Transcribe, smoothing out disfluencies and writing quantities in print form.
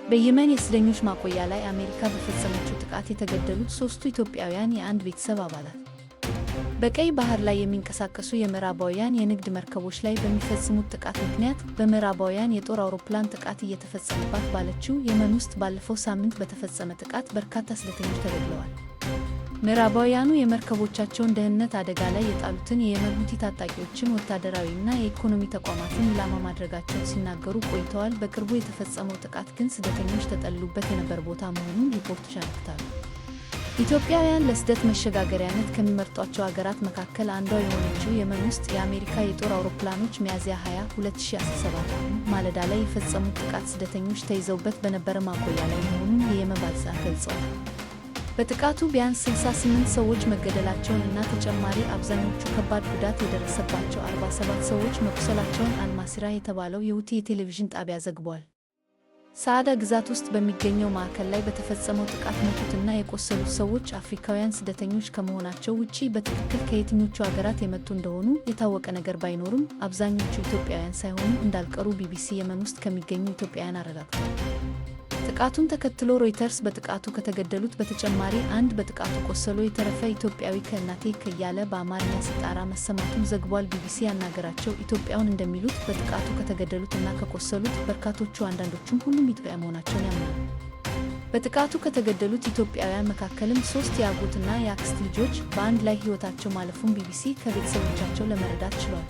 በየመን የስደተኞች ማቆያ ላይ አሜሪካ በፈጸመችው ጥቃት የተገደሉት ሦስቱ ኢትዮጵያውያን የአንድ ቤተሰብ አባላት። በቀይ ባህር ላይ የሚንቀሳቀሱ የምዕራባውያን የንግድ መርከቦች ላይ በሚፈጽሙት ጥቃት ምክንያት በምዕራባውያን የጦር አውሮፕላን ጥቃት እየተፈጸመባት ባለችው የመን ውስጥ ባለፈው ሳምንት በተፈጸመ ጥቃት በርካታ ስደተኞች ተገድለዋል። ምዕራባውያኑ የመርከቦቻቸውን ደህንነት አደጋ ላይ የጣሉትን የየመን ሁቲ ታጣቂዎችን ወታደራዊና የኢኮኖሚ ተቋማትን ኢላማ ማድረጋቸውን ሲናገሩ ቆይተዋል። በቅርቡ የተፈጸመው ጥቃት ግን ስደተኞች ተጠልለውበት የነበረ ቦታ መሆኑን ሪፖርቶች ያመለክታሉ። ኢትዮጵያውያን ለስደት መሸጋገሪያነት ከሚመርጧቸው አገራት መካከል አንዷ የሆነችው የመን ውስጥ የአሜሪካ የጦር አውሮፕላኖች ሚያዝያ 20፣ 2017 ማለዳ ላይ የፈጸሙት ጥቃት ስደተኞች ተይዘውበት በነበረ ማቆያ ላይ መሆኑን የየመን ባለሥልጣናት ገልጸዋል። በጥቃቱ ቢያንስ 68 ሰዎች መገደላቸውን እና ተጨማሪ አብዛኞቹ ከባድ ጉዳት የደረሰባቸው 47 ሰዎች መቁሰላቸውን አልማሲራ የተባለው የሁቲ የቴሌቪዥን ጣቢያ ዘግቧል። ሳዕዳ ግዛት ውስጥ በሚገኘው ማዕከል ላይ በተፈጸመው ጥቃት የሞቱትና የቆሰሉት ሰዎች አፍሪካውያን ስደተኞች ከመሆናቸው ውጪ በትክክል ከየትኞቹ አገራት የመጡ እንደሆኑ የታወቀ ነገር ባይኖርም አብዛኞቹ ኢትዮጵያውያን ሳይሆኑ እንዳልቀሩ ቢቢሲ የመን ውስጥ ከሚገኙ ኢትዮጵያውያን አረጋግጧል። ጥቃቱን ተከትሎ ሮይተርስ በጥቃቱ ከተገደሉት በተጨማሪ አንድ በጥቃቱ ቆስሎ የተረፈ ኢትዮጵያዊ ከእናቴ እያለ በአማርኛ ሲጣራ መሰማቱን ዘግቧል። ቢቢሲ ያናገራቸው ኢትዮጵያውያን እንደሚሉት በጥቃቱ ከተገደሉት እና ከቆሰሉት በርካቶቹ፣ አንዳንዶቹም ሁሉም ኢትዮጵያ መሆናቸውን ያምናሉ። በጥቃቱ ከተገደሉት ኢትዮጵያውያን መካከልም ሶስት የአጎትና የአክስት ልጆች በአንድ ላይ ሕይወታቸው ማለፉን ቢቢሲ ከቤተሰቦቻቸው ለመረዳት ችሏል።